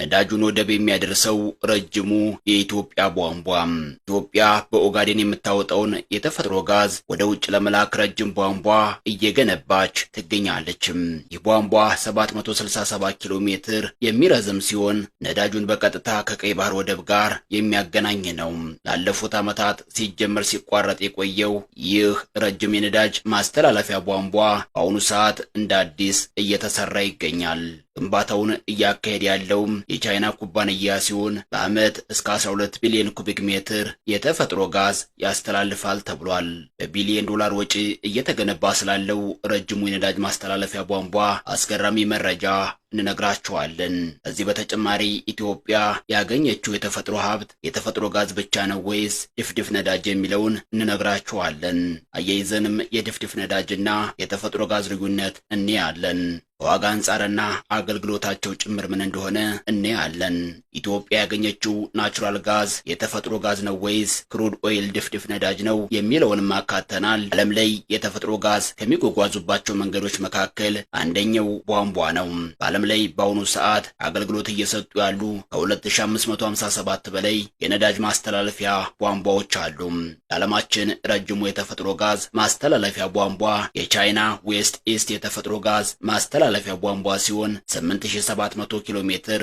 ነዳጁን ወደብ የሚያደርሰው ረጅሙ የኢትዮጵያ ቧንቧ። ኢትዮጵያ በኦጋዴን የምታወጣውን የተፈጥሮ ጋዝ ወደ ውጭ ለመላክ ረጅም ቧንቧ እየገነባች ትገኛለችም። ይህ ቧንቧ 767 ኪሎ ሜትር የሚረዝም ሲሆን ነዳጁን በቀጥታ ከቀይ ባህር ወደብ ጋር የሚያገናኝ ነው። ላለፉት ዓመታት ሲጀመር ሲቋረጥ የቆየው ይህ ረጅም የነዳጅ ማስተላለፊያ ቧንቧ በአሁኑ ሰዓት እንደ አዲስ እየተሰራ ይገኛል። ግንባታውን እያካሄደ ያለው የቻይና ኩባንያ ሲሆን በዓመት እስከ 12 ቢሊዮን ኩቢክ ሜትር የተፈጥሮ ጋዝ ያስተላልፋል ተብሏል። በቢሊዮን ዶላር ወጪ እየተገነባ ስላለው ረጅሙ የነዳጅ ማስተላለፊያ ቧንቧ አስገራሚ መረጃ እንነግራችኋለን። ከዚህ በተጨማሪ ኢትዮጵያ ያገኘችው የተፈጥሮ ሀብት የተፈጥሮ ጋዝ ብቻ ነው ወይስ ድፍድፍ ነዳጅ የሚለውን እንነግራችኋለን። አያይዘንም የድፍድፍ ነዳጅና የተፈጥሮ ጋዝ ልዩነት እንያለን። ከዋጋ አንጻርና አገልግሎታቸው ጭምር ምን እንደሆነ እናያለን። ኢትዮጵያ ያገኘችው natural gas የተፈጥሮ ጋዝ ነው ወይስ crude oil ድፍድፍ ነዳጅ ነው የሚለውንም አካተናል። ዓለም ላይ የተፈጥሮ ጋዝ ከሚጓጓዙባቸው መንገዶች መካከል አንደኛው ቧንቧ ነው። በዓለም ላይ በአሁኑ ሰዓት አገልግሎት እየሰጡ ያሉ ከ2557 በላይ የነዳጅ ማስተላለፊያ ቧንቧዎች አሉ። የዓለማችን ረጅሙ የተፈጥሮ ጋዝ ማስተላለፊያ ቧንቧ የቻይና West East የተፈጥሮ ጋዝ ማስተላለፊያ ቧንቧ ሲሆን 8700 ኪሎ ሜትር።